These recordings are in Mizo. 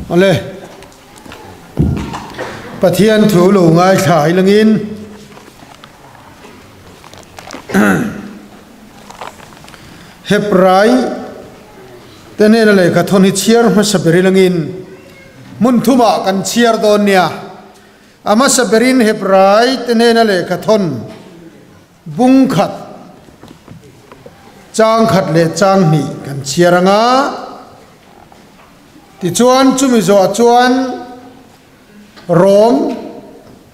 Awle, Pathian thu lo ngaithla hi langin Hebrai te hnena lehkha thawn hi chhiar hmasa ber ilangin hmun thumah kan chhiar dawn nia. A hmasa berin Hebrai te hnena lehkha thawn Bung khat, chang khat leh chang hnih kan chhiar ang a, tichuan chumi zawhah chuan Rom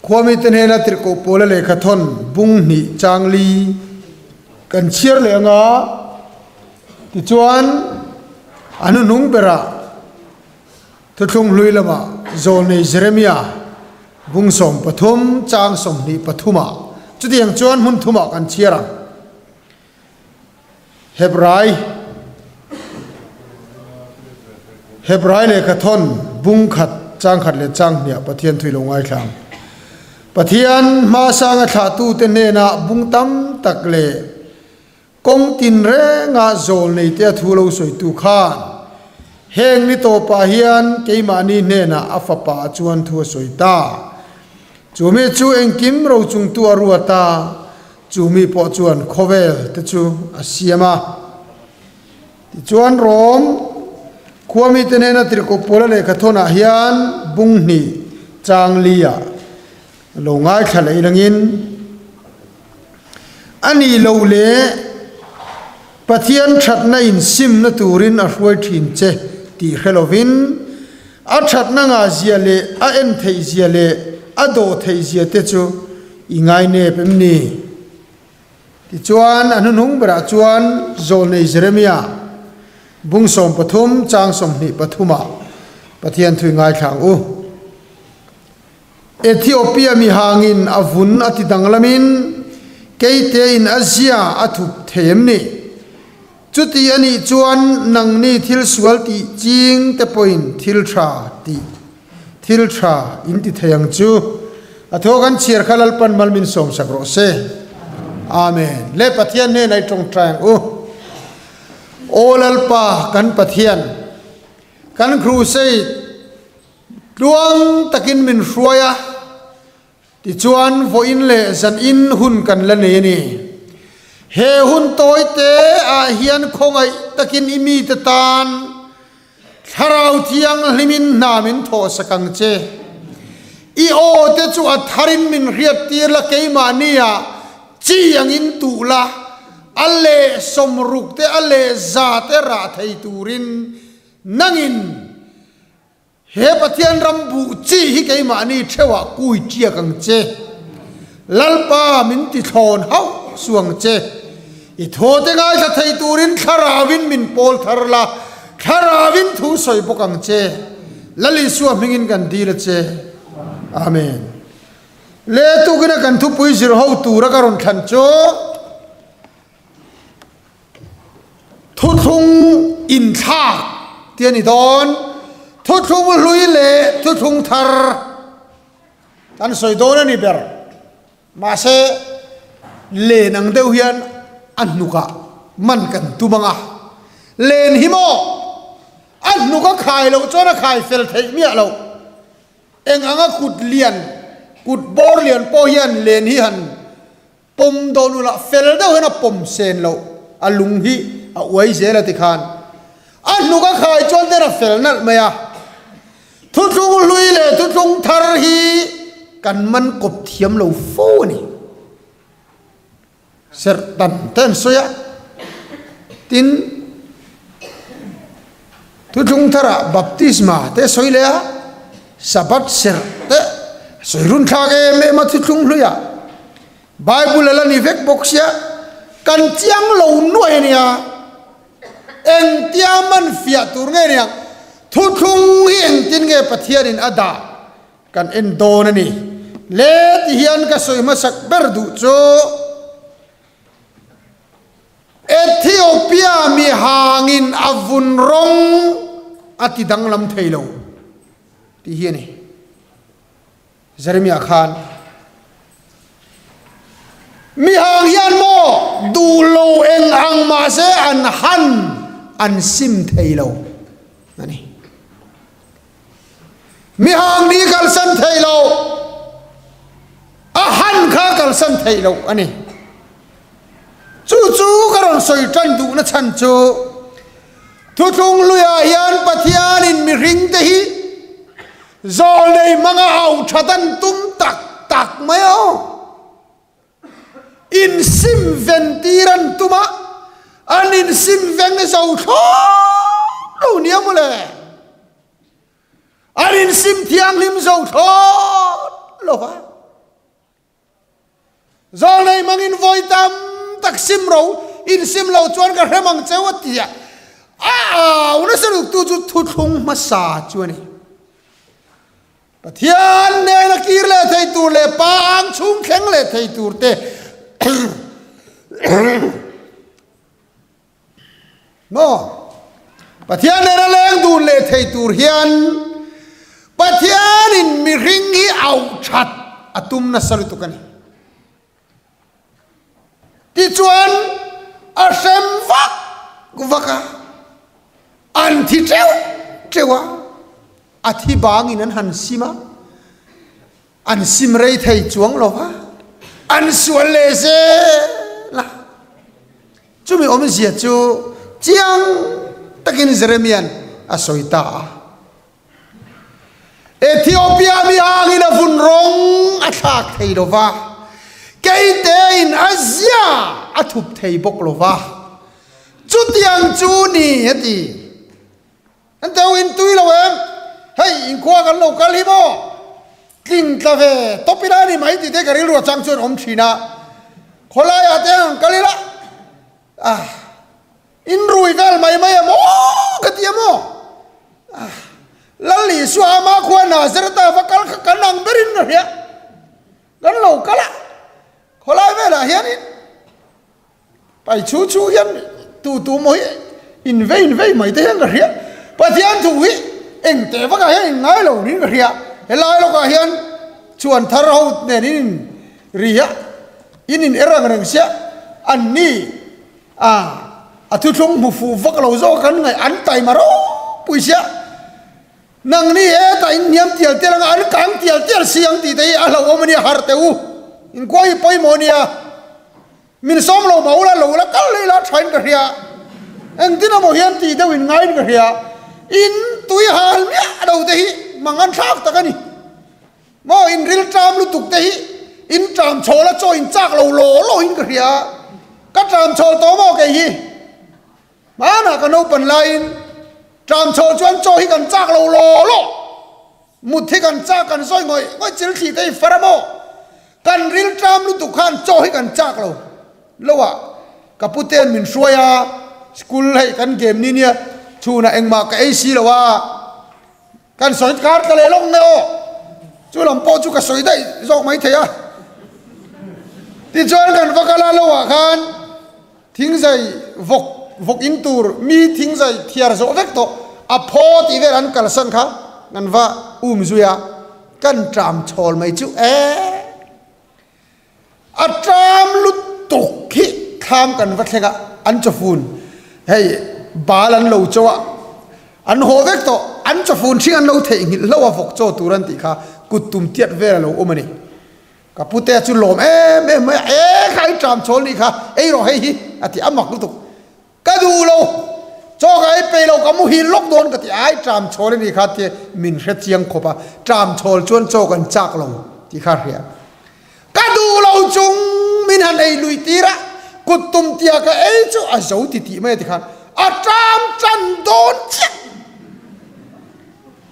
khuamite hnena tirhkoh pawla lehkha thawn bung hnih chang li kan chhiar leh ang a, tichuan a hnuhnung berah Thuthlung hlui lamah Zawlnei Jeremia bung 13 chang 23 ah chutiang chuan hmun thumah kan chhiar ang. Hebrai Hebrai lehkha thawn bung khat chang khat leh chang hniah Pathian thui lo ngaithla ang. Pathian hmasanga thlahtute hnenah bung tam tak leh Kawng tin renga zawlnei te a thu lo sawitu khan heng ni tawpah hian keimahni hnenah a fapa chuan thu a sawi ta. Chumi chu engkim rochungtu a ruat a, chumi pawh chuan khawvel te chu a siam a. Tichuan Rom khuamite hnena tirhkoh pawla lehkha thawnah hian bung hnih chang li-ah Lo ngaithla leh ilangin a nih loh leh Pathian thatna insimna turin a hruai thin che tih hre lovin a thatna ngahzia leh a en theihzia leh a dawh theihzia te chu i ngainep em ni? Tichuan a hnuhnung berah chuan Zawlnei Jeremia bung 13 chang 23 ah Pathian thui ngaithla ang u. Ethiopia mihangin a vun a ti danglamin keitein a zia a thup thei em ni? Chuti a nih chuan nangni thil sual tih ching te pawhin thil tha tih thil tha in ti thei ang chu. A thaw kan chhiar kha Lalpan mal min sawmsak rawh se. Amen. Le Pathian hnenah i tawngtai ang u. Aw Lalpa kan Pathian, kan crusade Tluang takin min hruai a, tichuan vawiin leh zanin hun kan la nei a ni. He hun tawi te ah hian khawngaih takin i mite tan Thlarau Thianghlimin hna min thawhsak ang che. I aw te chu a tharin min hriattir la, keimahni ah chi angin tuh la, a leh 60 te a leh 100 te rah thei turin nangin He Pathian ram buh chi hi keimahni theuhah kui tiak ang che. Lalpa min ti thlawn hauh suh ang che. I thawte ngaithla thei turin Thlarauin min pawl thar la, Thlarauin thu sawi bawk ang che. Lal Isua hmingin kan dil a che. Amen. Le tukina kan thupui zir ho tura ka rawn thlan chu. Thuthlung inthlak tih a ni dawn. Thuthlung hlui leh thuthlung thar kan sawi dawn a ni ber. Mahse, len ang deuh hian a hnukah man kan tum ang a. Len hi maw? A hnuk a khai loh chuan a khai fel theih miah loh. Eng anga kut lian, kut bawr lian pawh hian len hi han Pawm dawn ula fel deuh hian a pawm sen loh, a lung hi a uai zel a tikhan a hnuk a khai chuan ten a fel nalh mai a. Thuthlung hlui leh thuthlung thar hi kan man kawp thiam lo fo a ni. Serh tan te an sawi a, tin thuthlung tharah baptisma te sawi leh a, Sabbath serh te sawi run thlak em em a thuthlung hluiah Bible a la ni vek bawk sia kan chiang lo nuai a nia engtia man fiah tur nge nia thuthlung hi engtin nge Pathianin a dah kan en dawn a ni le ti hian ka sawi hmasak ber duh chu Ethiopia mi hangin a vun rawng a ti danglam thei lo tih hi a ni. Jeremiah khan mi hang hian maw duh lo eng ang mahse an han an sim thei lo a ni. Mi hang nih kalsan thei lo, a han kha kalsan thei lo a ni. Chu chu ka rawn sawi tan duhna chhan chu Thuthlung hluiah hian Pathianin mihringte hi zawlnei hmanga au that an tum tak tak mai aw. Insim ventir an tum a, an insim veng zo thlawt lo nia mawle. An insim thianghlim zo thlawt lo va. Zawlnei hmangin vawi tam tak sim ro, insim lo chuan ka hrem ang cheu a ti a, a au nasa luktu chu thuthlung hmasa chu a ni. Pathian nena kir leh thei tur leh pa ang chhung thleng leh thei tur te Maw? Pathian nena leng dun leh thei tur hian Pathianin mihring hi auh that a tum nasa lutuk a ni. Tichuan a hrem vak vak a, an thi teuh teuh a, a thi bangin an han sim a, An sim rei thei chuang lo va, an sual leh zel a. Chumi awmzia chu chiang takin Jeremia'n a sawi ta a. Ethiopia mi hangin a vun rawng a thlak thei lo va, keitein a zia a thup thei bawk lo va. Chutiang chu ni, a ti. An teu in tui lo em? Hei inkhua kan lo kal hi maw? Tling tla ve tawp ila ni mai tih te ka rilru atang chuan awm thin a. Khawlai ah te ang kal ila ah in rui vel mai mai em aw ka ti em aw? Ah Lal Isua ama khua Nazareth ah va kal kha kan ang berin ka hria. Kan lo kal a khawlai velah hianin Pai chu chu hian tu tu maw hi in vei in vei mai te hian ka hria. Pathian thu hi eng teh vakah hian in ngai lo niin ka hria. Helai lawkah hian chuan thar ho nen in in ri a, in in er ang reng sia, an ni a a thuthlung hmu fuh vak lo zawk kan ngaih an taima ropui sia. Nangni hetah in hniam tial tial anga an kang tial tial si ang tih te hi a hlauhawm a nia harh teh u. Inkhua hi pawimawh a nia. Min sawm lo mah ula lo la kal leh ila thain ka hria. Engtin emaw hian tih deuh in ngaiin ka hria. In tui hal miah lo te hi mang an thlak tak a ni. Maw in ril ṭam lutuk te hi in ṭam chhawl a chaw in chak lo law law in ka hria. Ka ṭam chhawl tawh maw kei hi? Hmanah ka naupan laiin ṭam chhawl chuan chaw hi kan chak lo law law. Mut hi kan chak kan sawi ngawih ngawih chil thli te hi far a maw? Kan ril ṭam lutuk khan chaw hi kan chak lo lo a, ka pute'n min hruai a, school hei kan game ni nia chhunah engmah ka ei si lo a, kan sawi kar ta leh lawk nge aw, chu lam pawh chu ka sawi daih zawk mai thei a. Tichuan kan va kal a lo ah khan thingzai vawk vawk in tur mi thingzai thiar zawh vek tawh a phaw tih vel an kalsan kha kan va um zui a. Kan ṭam chhawl mai chu e, a ṭam lutuk hi thlam kan va thleng a, an chawfun hei bal an lo chaw a, an haw vek tawh, an chawfun hring an lo theihnghilh hlauh a vawk chaw tur an tih kha kut tum tiat vel a lo awm a ni. Ka pute chu lawm em em mai a, e kha i ṭam chhawl nih kha, ei rawh hei hi a ti a mak lutuk. Ka duh lo, chaw ka ei peih lo, ka muhil lawk dawn ka ti ai, ṭam chhawl a nih kha tia min hre chiang khawp a, ṭam chhawl chuan chaw kan chak lo tih kha a hria. Ka duh lo chung min han ei luih tir a, kut tum tia ka ei chu a zo ti tih mai a ti khan a ṭam ṭan dawn chiah.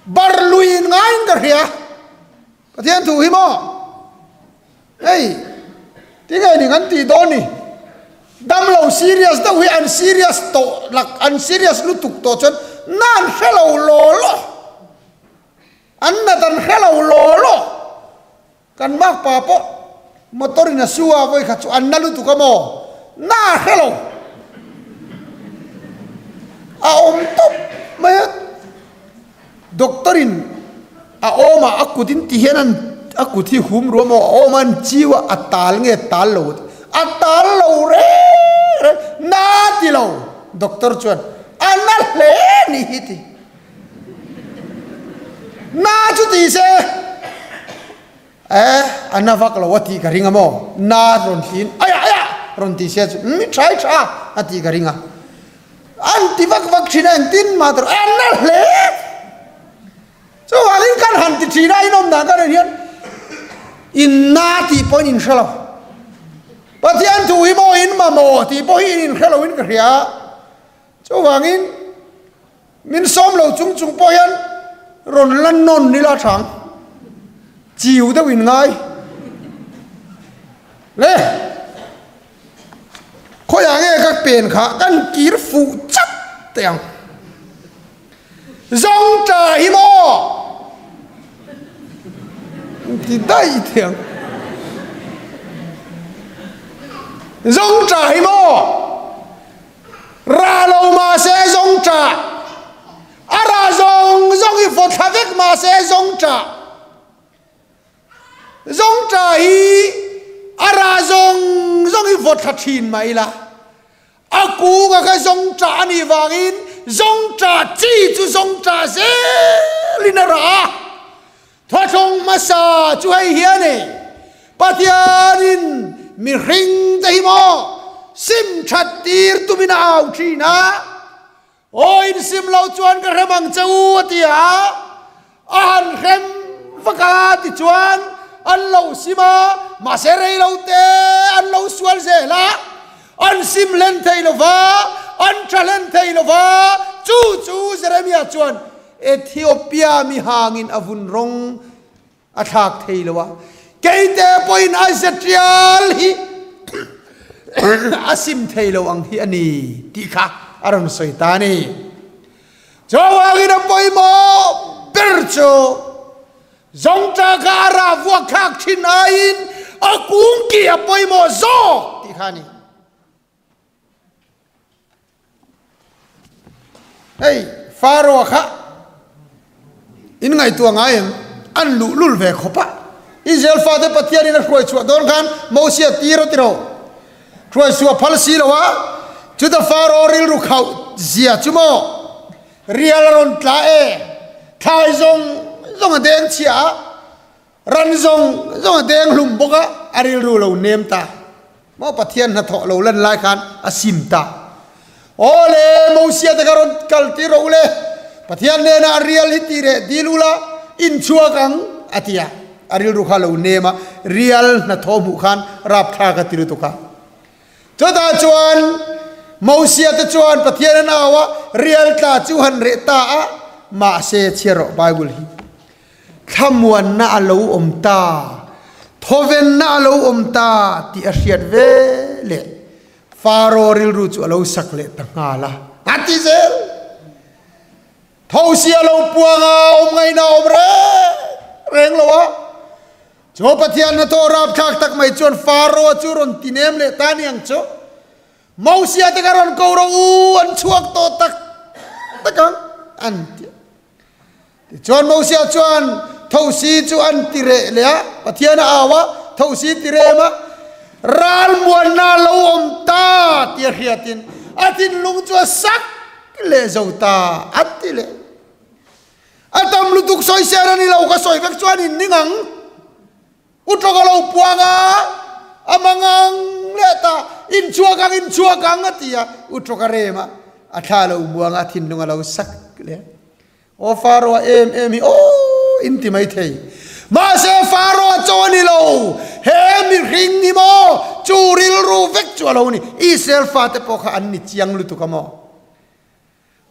Bar luiin ngaiin ka hria. Pathian thu hi maw? Hei, tinge ni kan tih dawn ni? Damlo serious deuh hi an serious tawh lak, an serious lutuk tawh chuan na an hre lo law law. An nat an hre lo law law. Kan makpa pawh motor in a su a vawi khat chu an na lutuk a maw? Na a hre lo. A awm tawp mai a. Doctor in a awm ah a kut in ti hian an a kut hi hum ruam a awm a an chiu a a tal nge tal lo a tal lo reng reng na ti lo doctor chuan a na hle ni hi ti na chu ti se eh a na vak lo a tih ka ring a maw? Na rawn tiin aiah aiah rawn ti se chu umm i tha i tha a tih ka ring a. An ti vak vak thin a engtin mah tur a na hle. Chuvangin kan han ti thin a inawm dan kan en hian in na tih pawhin in hre lo. Pathian thu hi maw in mamawh tih pawh hi in inhre loin ka hria. Chuvangin min sawm lo chung chung pawh hian rawn la nawn ila thang chiu deuh in ngai le. Khawiah nge ka pen kha kan kir fuh chat teh ang. Zawng ta hi maw? Ti daih thiang. Zawng ta hi maw? Ra lo mah se zawng ta. A ra zawng zawng i vaw thla vek mah se zawng ta. Zawng ta hi a ra zawng zawng i vaw thla thin mah ila. A kunga kha zawngṭah a nih vangin zawngṭah chi chu zawngṭah zelin a rah a. Thawthlawng hmasa chu hei hi a ni, Pathianin mihringte hi maw sim ṭhat tir tumin a au ṭhin a, Aw insim lo chuan ka hrem ang che u a ti a, a han hrem vak a tichuan an lo sim a, mahse rei lo te an lo sual zel a, an sim hlen thei lo va, an tha hlen thei lo va, chu chu Jeremia chuan Ethiopia mihangin a vun rawng a thlak thei lo a, keite pawhin a ze tial hi a sim thei lo ang hi a ni tih kha a rawn sawi ta a ni. Chuvangin a pawimawh ber chu zawngṭah kha a rah vuak thlak thin aiin a kung ki a pawimawh zawk tih kha a ni. Hei Pharaoh kha in ngaihtuah ngai em? An luh lul ve khawp a. Israel fate Pathian in a hruai chhuah dawn khan Mosia tir a ti ro. Hruai chhuah phal si lo a, chuta Pharaoh rilru khauh zia chu maw rial a rawn tla e, thlai zawng zawng a deng chhia a, Ran zawng zawng a deng hlum bawk a, a rilru lo nem ta. Maw Pathian hnathawh lo lan lai khan a sim ta. Aw le, Mosia te kha rawn kal tir rawh u le, Pathian hnenah a rial hi ti reh dil ula, in chhuak ang, a ti a. A rilru kha lo nem a, rial hnathawh hmuh khan rapthlak a ti lutuk a. Chutah chuan Mosia te chuan Pathian an au a, rial tla chu han reh ta a, mahse chhiar rawh Bible hi. Thlamuanna a lo awm ta, thawvenna a lo awm ta tih a hriat ve leh Faro rilru chu a lo sak leh ta nghal a, a ti zel. Thosi a lo puang a, awm ngaihna a awm reng reng lo a. Chu Pathian hnathawh rapthlak tak mai chuan Faro chu rawn ti nem leh ta aniang chu. Mosia te kha rawn ko rawh u, an chhuak tawh tak tak ang, an ti a. Tichuan Mosia chuan thosi chu an ti reh leh a, Pathian a au a, thosi ti rem a, ralmuanna a lo awm ta tih a hriatin a thinlung chu a sak leh zo ta a ti leh. A tam lutuk sawisel a ni lo, ka sawi vek chuan in ning ang. U tawk a lo puang a, a mangang leh ta, in chhuak ang, in chhuak ang a ti a, u tawk a rem a, a thla a lo muang a, a thinlung a lo sak leh. Aw Faro a em em hi aw in ti mai thei. Mahse Faro a chaw a ni lo, he mihring hi maw chu rilru vek chu a lo ni. Israel fate pawh kha an ni chiang lutuk a maw?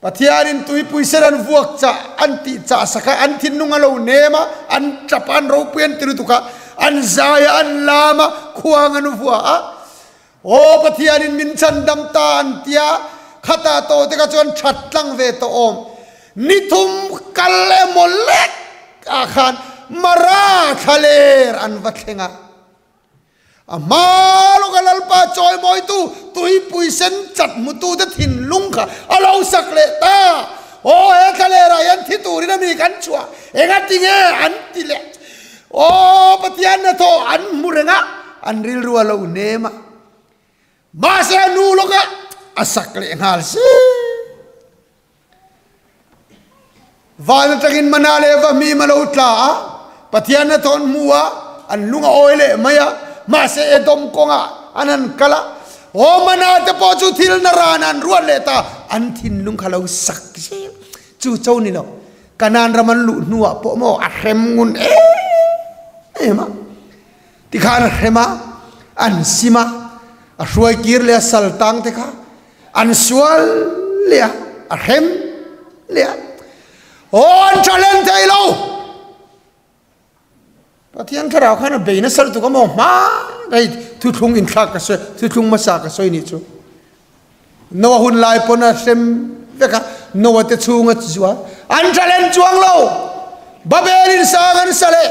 Pathianin tuipui sen an vuak chah an tih chah sak a, an thinlung a lo nem a, an tap a, an ropui an ti lutuk a, an zai a, an lam a, khuang an vua a. Aw Pathianin min chhan dam ta an ti a, khatah tawh te kha chuan that tlang ve tawh awm. Ni thum kal emaw lek ah khan Mara thlaler an va thleng a. A hma lawka Lalpa chawimawitu tuipui sen chat hmutute thinlung kha a lo sak leh ta. Aw he thlalerah hian thi turin a mi kan chhuah engati nge an ti leh. Aw Pathian hnathawh an hmu reng a, an rilru a lo nem a. Mahse a nu lawka a sak leh nghal si. Van atangin mana leh vahmim a lo tla a, Pathian a thawn hmu a, an lung a awi leh mai a, mahse Edom kawngah an han kal a, aw mana te pawh chu thil na ran an ruat leh ta, an thinlung kha lo sak zel. Chu cho ni lo, Kanaan ram an luh hnuah pawh maw a hrem ngun em em a, tikhan a hrem a, an sim a, a hruai kir leh a sal tang te kha an sual leh a, a hrem leh a, aw an tha hlen thei lo. Pathian thlarau khan a bei nasa lutuk a maw hma hei thuthlung inthlak ka sawi thuthlung hmasa ka sawi nih chu Noa hun lai pawn a hrem vek a Noa te chhung a zual an tha len chuang lo Babel in sang an sa leh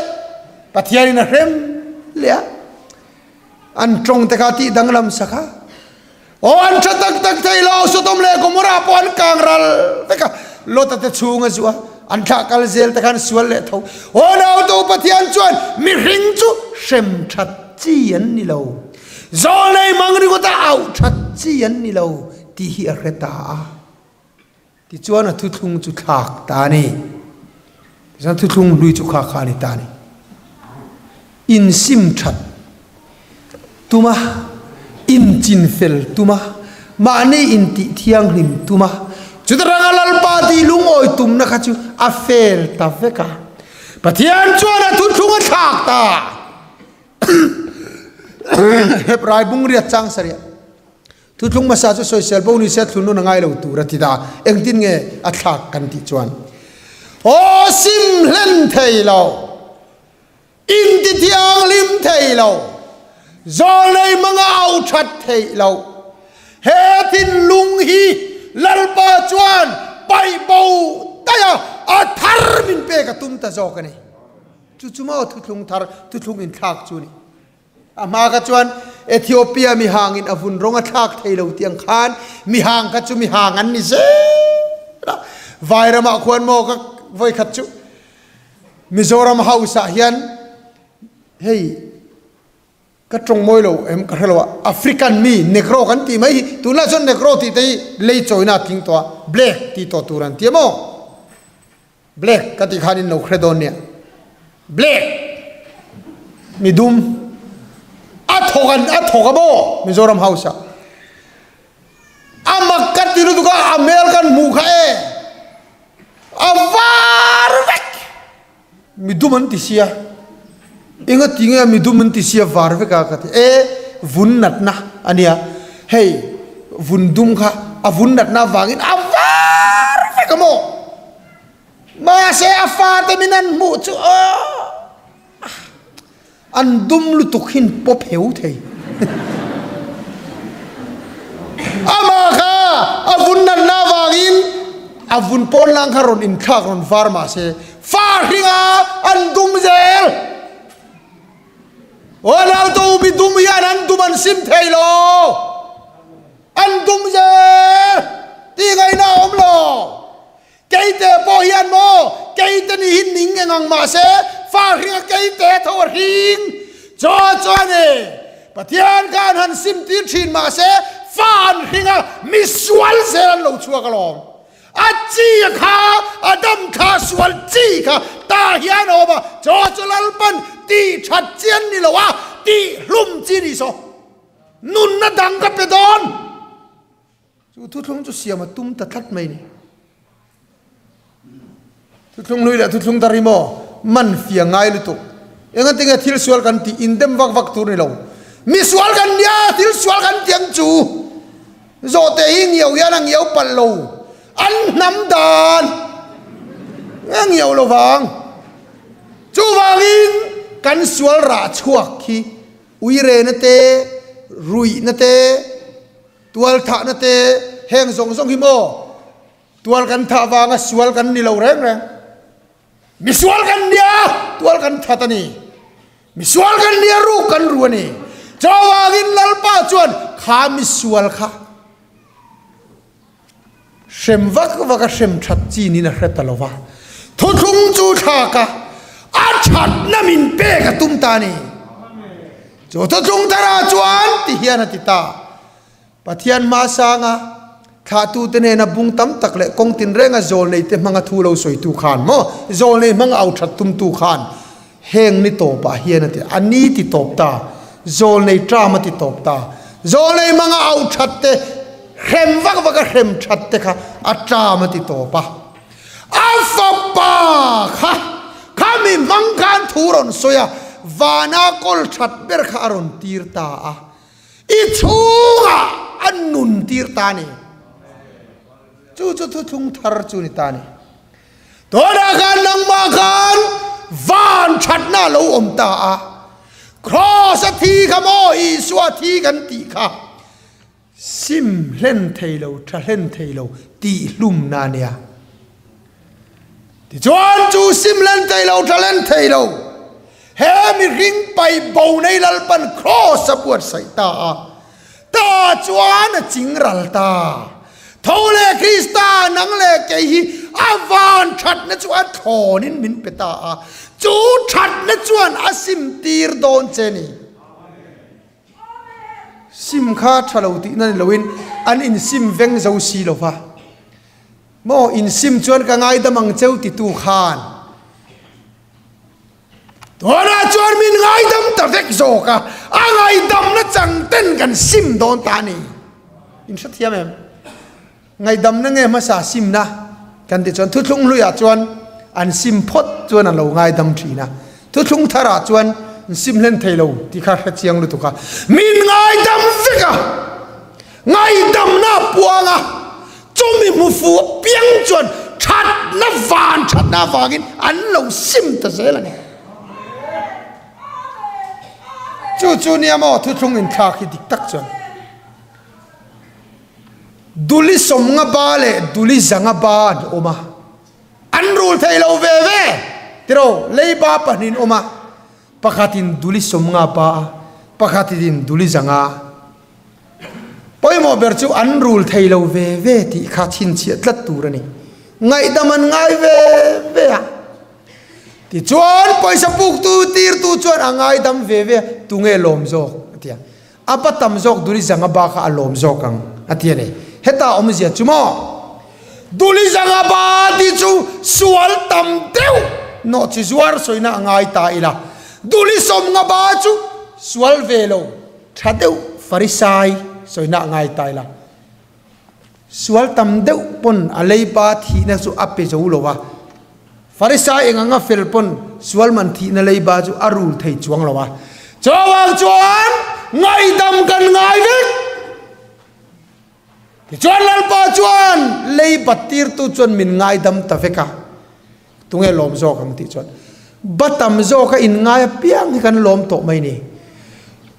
Pathian in a hrem leh a an tawng te kha tih danglam sak a aw an tha tak tak thei lo Sodom leh Gomorrah pawh an kang ral vek a Lota te chhung a zuah an thlah kal zel te khan sual leh tho aw nautu Pathian chuan mihring chu hrem that chi an ni lo zawlnei mang ringawta auh that chi an ni lo tih hi a hre ta a. Tichuan a thuthlung chu thlak ta a ni. Tichuan thuthlung hlui chu kha kha a ni ta a ni. Insim that tuma, inchin fel tuma, mahni intih thianghlim tuma, chuta ranga Lalpa tih lungawi tumna kha chu a fel ta vek a. Pathian chuan a thuthlung a thlak ta. Hebrai bungriat chang sarih. Thuthlung hmasa chu sawisel bo ni se thlun nun a ngai lo tur a ti ta. Engtin nge a thlak kan tih chuan aw sim hlen thei lo, inti thianghlim thei lo, zawlnei hmanga au that theih lo. He thinlung hi Lalpa chuan paih bo daih a, a thar min pek a tum ta zawk a ni. Chu chu maw thuthlung thar, thuthlung inthlak chu a ni. A hma kha chuan Ethiopia mihangin a vun rawng a thlak thei lo tiang khan mihang kha chu mihang an ni zel a. Vairamah khuan maw ka vawi khat chu Mizoram House ah hian hei ka tawng mawi lo em ka hre lo a, African mi Negro kan tih mai hi tunlai chuan Negro tih te hi lei chawina a tling tawh a, Black tih tawh tur an ti a maw? Black ka tih khan in lo hre dawn nia. Black mi dum a thawk an a thawk a maw Mizoram House ah. A mak ka ti lutuk a a hmel kan hmuh kha e a var vek mi dum an ti sia enga ti nge mi dum an ti sia var vek a ka ti e vun natna ania hei vun dum kha a vun natna vangin a var vek a maw. Mahse a fate min an hmuh chu aw an dum lutuk hin pawp heu thei. Amah kha a vun natna avangin a vun pawn lang kha rawn inthlak rawn var mahse fa hringa an dum zel. Aw nautu mi dum hian an dum an sim thei lo. An dum zel tih ngaihna a awm lo. Keite pawh hian maw keite ni hi ning eng ang mahse fa hringa keite tho a hring chaw chuan e Pathian khan han sim tir thin mahse fa an hringa misual zel an lo chhuak alawm. A chi a kha a dam kha sual chi kha ta hian a awm a, chaw chu Lalpan tih that chi an ni lo a, tih hlum chi ni saw. Nunna dang ka pe dawn. Chu thuthlung chu siam a tum ta tlat mai ni. Thuthlung hlui leh thuthlung dar hi maw man fia ngai lutuk. Engati nge thil sual kan tih indem vak vak tur ni lo. Mi sual kan nia thil sual kan ti ang chu. Zawhte hi ngiau hian a ngiau palh lo. An hnam dan a ngiau lo vang. Chuvangin kan sual rah chhuak hi uirena te, ruihna te, Tual thahna te heng zawng zawng hi maw tual kan thah vanga sual kan ni lo reng reng. Misual kan nia tual kan that a ni. Misual kan nia ruk kan ru a ni. Chuvangin Lalpa chuan kha misual kha hrem vak vak a hrem that chin in a hre ta lo va. Thuthlung chu thlak a, a thatna min pek a tum ta a ni. Chu thuthlung thara chuan ti hian a ti ta. Pathian hmasanga. Thlahtute nena bung tam tak leh kawng tinrenga zawlneite hmanga thu lo sawitu khan maw, zawlnei hmanga au that tumtu khan heng ni tawpah hian a ti, a ni ti tawp ta, zawlnei term a ti tawp ta, zawlnei hmanga au that te, hrem vak vaka hrem that te kha a term a ti tawp a. A fapa kha khami hmang khan thu rawn sawi a, vana kawl that ber kha a rawn tir ta a. I chhungah a nun tir ta a ni. Chu chu thuthlung thar chu ni ta a ni. Tunah khan nangmah khan van thatna a lo awm ta a. Kraws a thi kha maw Isua thi kan tih kha sim hlen thei lo, tha hlen thei lo tih hlumna a nia. Tichuan chu sim hlen thei lo, tha hlen thei lo he mihring pai bo nei Lalpan Kraws a buatsaih ta a, ta chuan a ching ral ta. Tho leh Krista nang leh kei hi a van thatna chu a thlawnin min pe ta a, chu thatna chuan a sim tir dawn che ni. Sim kha tha lo tihna ni loin an insim veng zo si lo va. Maw insim chuan ka ngaidam ang cheu titu khan tunah chuan min ngaidam ta vek zawk a, a ngaidamna chang ten kan sim dawn ta a ni. In hrethiam em? Ngaidamna nge hmasa simna kan tih chuan thuthlung hluiah chuan an sim phawt chuan an lo ngaidam thin a, thuthlung tharah chuan an sim hlen thei lo tih kha hre chiang lutuk a, min ngaidam vek a, ngaidamna a puang a, chumi hmu fu apiang chuan thatna van thatna avangin an lo sim ta zel a ni. Chu chu nia maw thuthlung inthlak hi dik tak chuan. Duli sawmnga ba leh duli zanga ba an awm a, an rul thei lo ve ve tiraw, leiba pahnih an awm a, pakhatin duli sawmnga ba a, pakhatin duli zanga. Pawimawh ber chu an rul thei lo ve ve tih kha chhinchhiah tlat tur a ni. Ngaihdam an ngai ve ve a. Tichuan pawisa puktu tirtu chuan a ngaidam ve ve a, tunge lawm zawk a ti a. A pa tam zawk Duli Zanga ba kha a lawm zawk ang a ti a ni. Heta awmzia chu maw? Duli Zanga ba tih chu sual tam deuh nawh chi zuar sawina a ngai ta ila. Duli Sawmnga ba chu sual ve lo tha deuh Farisai sawina a ngai ta ila. Sual tam deuh pawn a leiba thihna chu a pe zo lo a. Farisai eng anga fel pawn sual man thihna leiba chu a rul thei chuang lo a. Chuvang chuan ngaihdam kan ngai vek. Tichuan Lalpa chuan leiba tirtu chuan min ngaidam ta vek a. Tunge lawm zawk ang tih chuan ba tam zawka inngai apiang hi kan lawm tawh mai ni.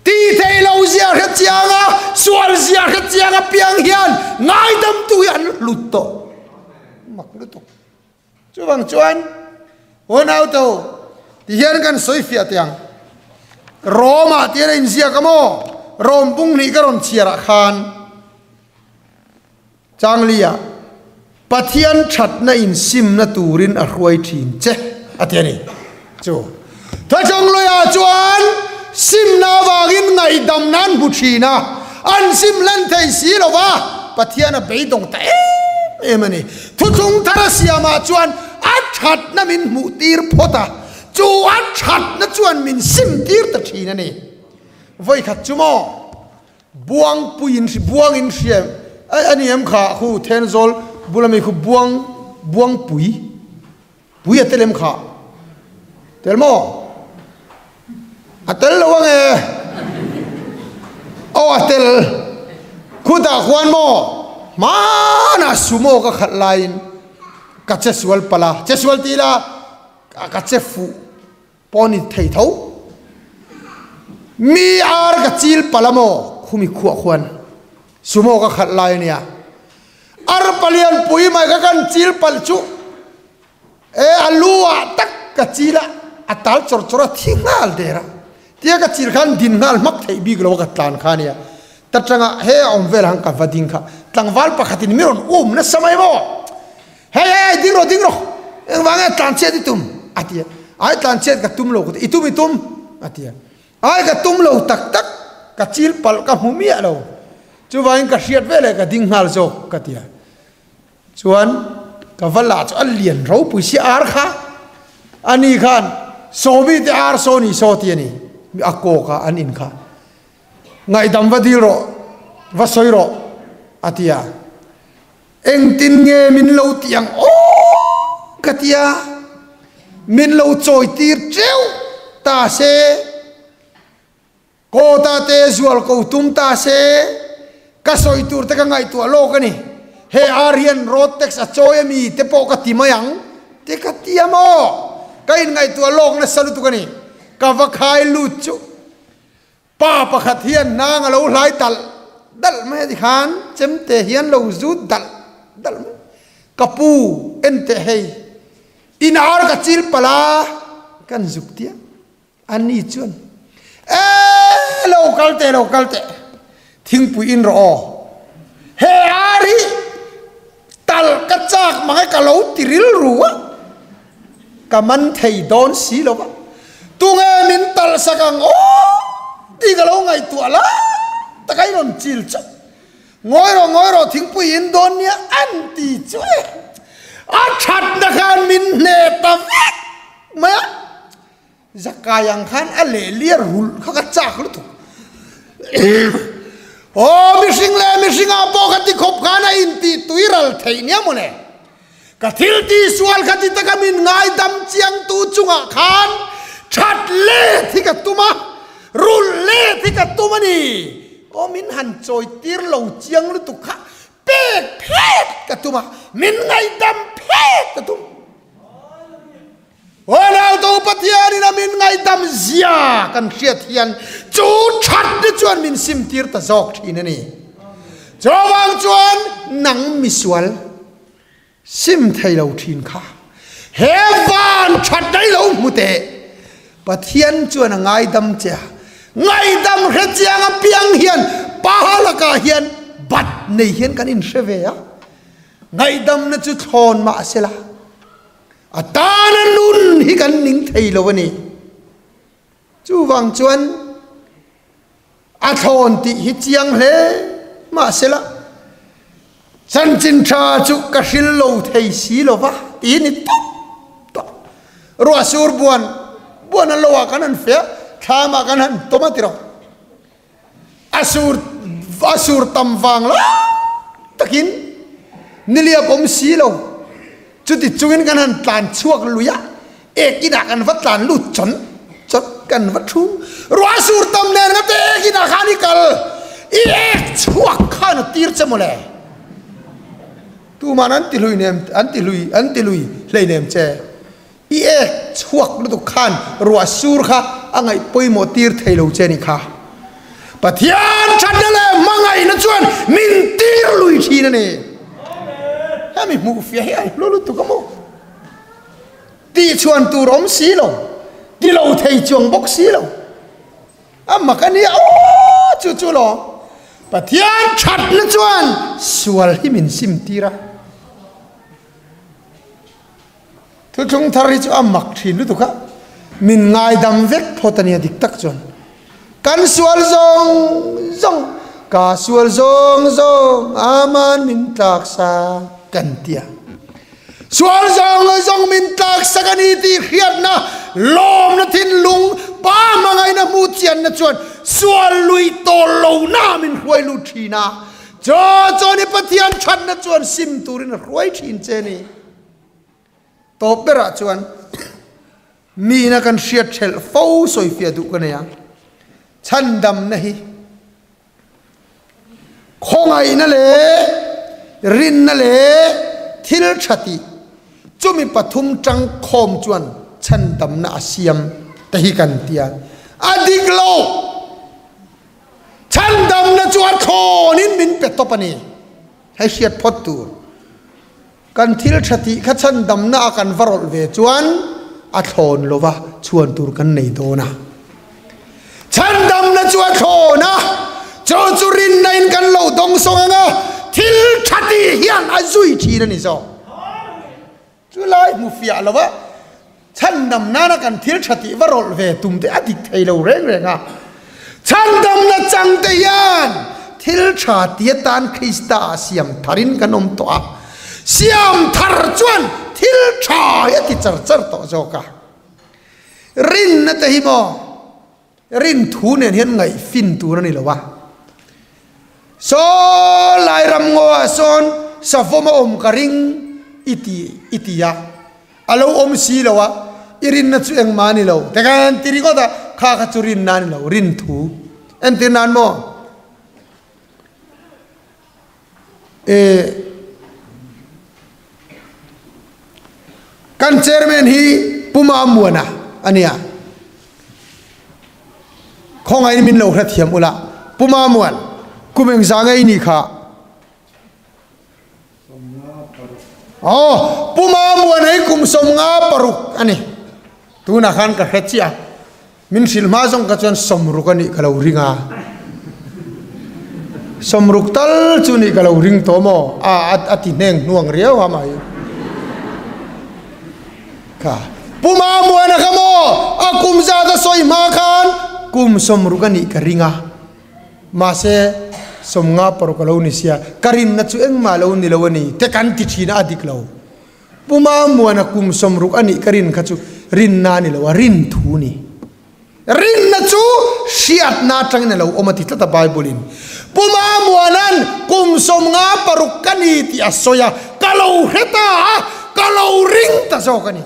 Ti thei lo zia hre chiang a, sual zia hre chiang apiang hian ngaidamtu hi an hlut tawh mak lutuk. Chuvang chuan unau to ti hian kan sawi fiah teh ang. Rom-ah tian a inziak a maw? Rom bung hnih ka rawn chhiarah khan. Changlia, Pathian thatna insimna turin a hruai thin che, a ti a ni. Chu Thachawngluia chuan simna avangin ngaihdamna an hmu thin a, an sim hlen thei si lo va, Pathian a beidawng ta em em a ni. Thuthlung thar a siamah chuan a thatna min hmuh tir phawt a, chu a thatna chuan min sim tir ta thin a ni. Vawikhat chu maw? Buangpuiin buangin hria a ni em kha khu Thenzawl bula mi khu buang buangpui pui a tel em kha tel maw a tel lo ange aw a tel khutah khuan maw hmanah sumo ka khalh laiin ka che sual palh a che sual tih ila ka che fuh Pawh ni thei tho. Mi ar ka chil palh a maw? Khumi khuah khuan sumo ka khalh lai a nia. Ar palian pui mai ka kan chil palh chu e a lu ah tak ka chil a, a tal chawr chawr a thi nghal der a. Tia ka chil khan din nghal hmak theih bik lo a ka tlan kha a nia. Ta tanga he a awm vel ang ka va ding kha tlangval pakhatin mi rawn um nasa mai maw? Hei hei hei ding rawh ding rawh engvang nge tlan chhiat i tum a ti a ai tlan chhiat ka tum lo ka ti i tum i tum a ti a ai ka tum lo tak tak ka chil palh ka hmu miah lo. Chuvangin ka hriat veleh ka ding nghal zawk ka ti a. Chuan ka va lah chu a lian ropui si ar kha. Ani khan Sawmi te ar saw ni saw ti a ni. A kawk a an in kha. Ngaihdam va dil rawh, va sawi rawh a ti a. Engtin nge min lo tih ang aw ka ti a. Min lo chawi tir teuh ta se. Kawta te zual ko tum ta se, ka sawi tur te ka ngaihtuah lawk a ni. He ar hian road tax a chawi a mi te pawh ka ti mai ang te ka ti a maw? Ka inngaihtuah lawk nasa lutuk a ni. Ka va khai lut chu pa pakhat hian hnang a lo hlai dalh dalh mai a ti khan chemte hian lo zut dalh dalh mai. Ka pu en teh hei, in ar ka chil palh a kan zuk tia. Ani chuan, E, lo kal teh, lo kal teh, thingpui in rawh aw. He ar hi tal ka chak mang e ka lo ti rilru a, ka man thei dawn si lo va, tunge min talh sak ang aw tih ka lo ngaihtuah lai tak a i rawn chil chauh. Ngawi rawh, ngawi rawh, thingpui in dawn nia an ti chu e. A thatna khan min hneh ta vek mai a. Zakai ang khan a lehliar rulh kha ka chak lutuk. Aw mihring leh mihringah pawh ka ti khawp khan a intih tui ral theih nia mawle. Ka thil ti sual kha ti taka min ngaidam chiangtu chungah khan that let hi ka tum a, rulh let hi ka tum a ni. Aw min han chawi tir lo chiang lutuk kha pek phet ka tum a, min ngaidam phet ka tum. Ronaldo Pathianin a min ngaihdam zia kan hriat hian chu that te chuan min sim tir ta zawk thin a ni. Chuvang chuan nang misual sim thei lo thin kha he van that daih lo hmu teh. Pathian chuan a ngaidam che a, ngaihdam hre chiang apiang hian pa lakah hian bat nei hian kan inhre ve a, ngaihdamna chu thlawn mah sela. A tana nun hi kan ning thei lo a ni. Chuvang chuan a thlawn tih hi chiang hle mahsela chanchin tha chu ka hril lo thei si lo va ti ni tawp tawp. Ruah sur buan buan an lo ah kan han fe a, thlam ah kan han tawm a ti rawh. A sur a sur tam vang lai takin niliap awm si lo. Chuti chungin kan han tlan chhuak lui a, ek inah kan va tlan lut chawn chawn kan va thu. Ruah sur tam nen nga te ek inah khan i kal, i ek chhuak khan a tir che mawle. Tuman an ti hlui nem an ti hlui an ti lui hlei nem che. I ek chhuak lutuk khan ruah sur kha a ngaih pawimawh tir thei lo che ni kha. Pathian thatna leh hmangaihna chuan min tir lui thin a ni. Hemi hmuh fiah hi a hlu lutuk a maw? Tih chhuan tur awm si lo, ti lo thei chuang bawk si lo. A mak a nia aw chu chu lawm. Pathian thatna chuan sual hi min sim tir a. Thuthlung thar hi chu a mak thin lutuk a, min ngaidam vek phawt a nia dik tak chuan. Kan sual zawng zawng, ka sual zawng zawng aman min tlak sa kan ti a. Sual zawng zawng min tlak sak a ni tih hriatna, lawmna thinlung, pa hmangaihna hmuh chianna chuan sual lui tawl lohna min hruai lut thin a. Chaw chuan i Pathian thatna chuan sim turin a hruai thin che ni. Tawp berah chuan miina kan hriat ṭhelh fo sawifiah duh ka nei a, chhandamna hi khawngaihna leh rinna leh thil ṭha tih chumi pathum ṭangkhawm chuan chhandamna a siam te hi kan ti a, a dik lo. Chhandamna chu a thlawnin min pe tawp a ni. Hei hriat phawt tur. Kan thil tha tih kha chhandamna a kan va rawlh ve chuan a thlawn lo va, chhuan tur kan nei dawn a. Chhandamna chu a thlawn a, chu chu rinna in kan lo dawng sawng ang a, thil tha tih hian a zui thin a ni zawk. Chu lai hmu fiah lo va, chhandam nana kan thil tha tih va rawlh ve tum te a dik thei lo reng reng a. Chhandamna chang te hian Thil tha ti atan Krista ah siam tharin kan awm tawh a, siam thar chuan thil tha hi a ti char char tawh zawk a. Rinna te hi maw rin thu nen hian ngaihfin tur a ni lo a. Saw lai ram ngaw ah sawn savawm a awm ka ring i ti i ti a, a lo awm si lo a, i rinna chu engmah a ni lo te khan ti ringawt a, kha kha chu rinna a ni lo, rin thu entir nan maw e kan chairman hi Puma Muana a nia khawngain min lo hrethiam ula Puma Muan kum engzah ngei ni kha. Aw, Pu Mamuan hei kum 56 a ni. Tunah khan ka hre chiah a, min hrilh hma zawng ka chuan 60 a nih ka lo ring a. 60 tal chu nih ka lo ring tawh maw? A, a ti hneng hnuang riau a mai. Kha, Pu Mamuana kha maw? A kum zat a sawi hma khan kum 60 a nih ka ring a. Mahse, 56 a lo ni sia, ka rinna chu engmah lo ni lo a ni te kan ti thin a, a dik lo. Puma Muana kum 60 a nih ka rin kha chu rinna a ni lo a, rin thu a ni. Rinna chu hriatna atangin a lo awm a ti tlat a Bible-in. Puma Muana'n kum 56 ka ni tih a sawi a, ka lo hre ta a, ka lo ring ta zawk a ni.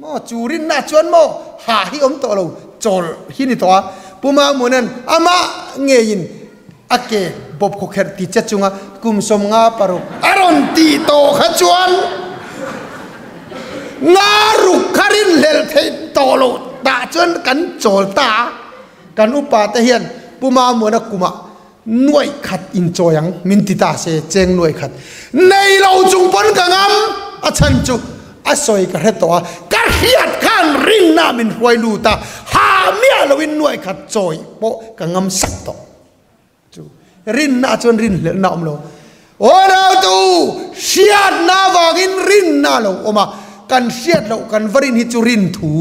Maw chu rinna chuan maw hah hi awm tawh lo chawl hi ni tawh a, Pu Mamuna'n amah ngeiin a ke bawp khawkherh ti che chunga kum 56 a rawn tih tawh kha chuan nga ruk kha rinhlelh theih tawh loh tah chuan kan chawl ta a, kan upa te hian Pu Mamuna kumah nuaih khat inchawi ang min ti ta se cheng nuaih khat nei lo chung pawn ka ngam a chhan chu a sawi ka hre tawh a ka hriat khan rinna min hruai lut a ha miah loin nuaih khat chawi pawh ka ngam sak tawh chu rinna chuan rinhlelhna awm lo aw rautu hriatna vangin rinna lo awm a kan hriat loh kan va rin hi chu rin thu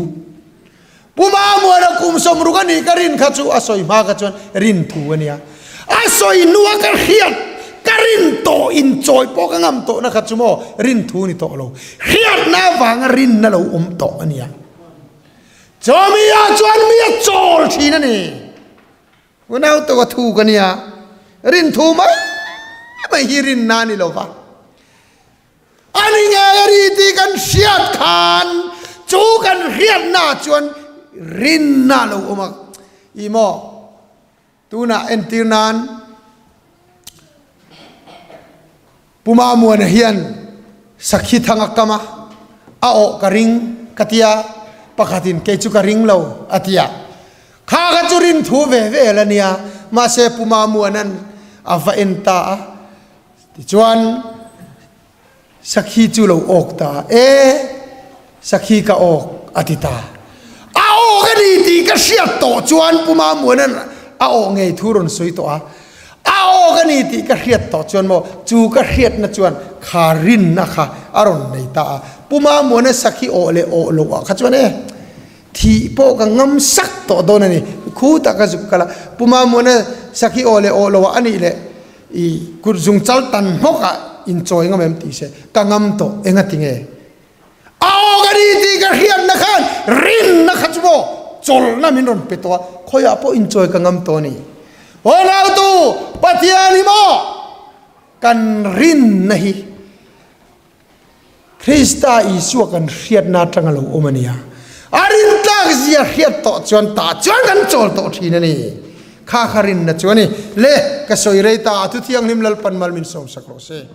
Pu Mamuana kum 60 a nih ka rin kha chu a sawi hma kha chuan rin thu a nia. A sawi hnua ka hriat ka rin tawh inchawi pawh ka ngam tawhna kha chu maw rin thu ni tawh lo. Hriatna avanga rinna lo awm tawh a nia. Chawmi ah chuan mi a chawl thin a ni. Unau tawh a thu ka nia. Rin thu mai mai hi rinna a ni lo va. A ni ngei a ri tih kan hriat khan chu kan hriatna chuan rinna lo awm a i maw tunah entir nan Puma Muana hian sakhi thang a kam a a awh ka ring ka tia pakhatin kei chu ka ring lo a tia kha kha chu rin thu ve vel a nia mahse Puma Muana'n a va en ta a Tichuan, sakhi chu lo awk ta e, sakhi ka awk a ti ta. A awk a ni tih ka hriat tawh chuan Pu Mamuana'n a awh ngei thu rawn sawi tawh a. A awk a ni tih ka hriat tawh chuan maw, chu ka hriatna chuan kha rinna kha a rawn nei ta a. Pu Mamuana sakhi awh leh awh loh ah kha chuan e, thih pawh ka ngam sak tawh dawn a ni. Khutah ka zuk kal a, Pu Mamuana sakhi awh leh awh loh ah a nih leh, I kut zung chal tan hmawk ah in chawi ngam em tih se ka ngam tawh enga ti nge? A aw ka ni tih ka hriatna khan rinna kha chu maw chawlhna min rawn pe tawh a, khawiah pawh in chawi ka ngam tawh a ni. Aw nautu Pathian hi maw kan rinna hi Krista Isua kan hriatna atanga lo awm a nia. A rintlak zia hriat tawh chuan tah chuan kan chawl tawh thin a ni. Kha kha rinna chu a ni. Le, ka sawi rei ta a, Thuthianghlim Lalpan mal min sawmsak rawh se.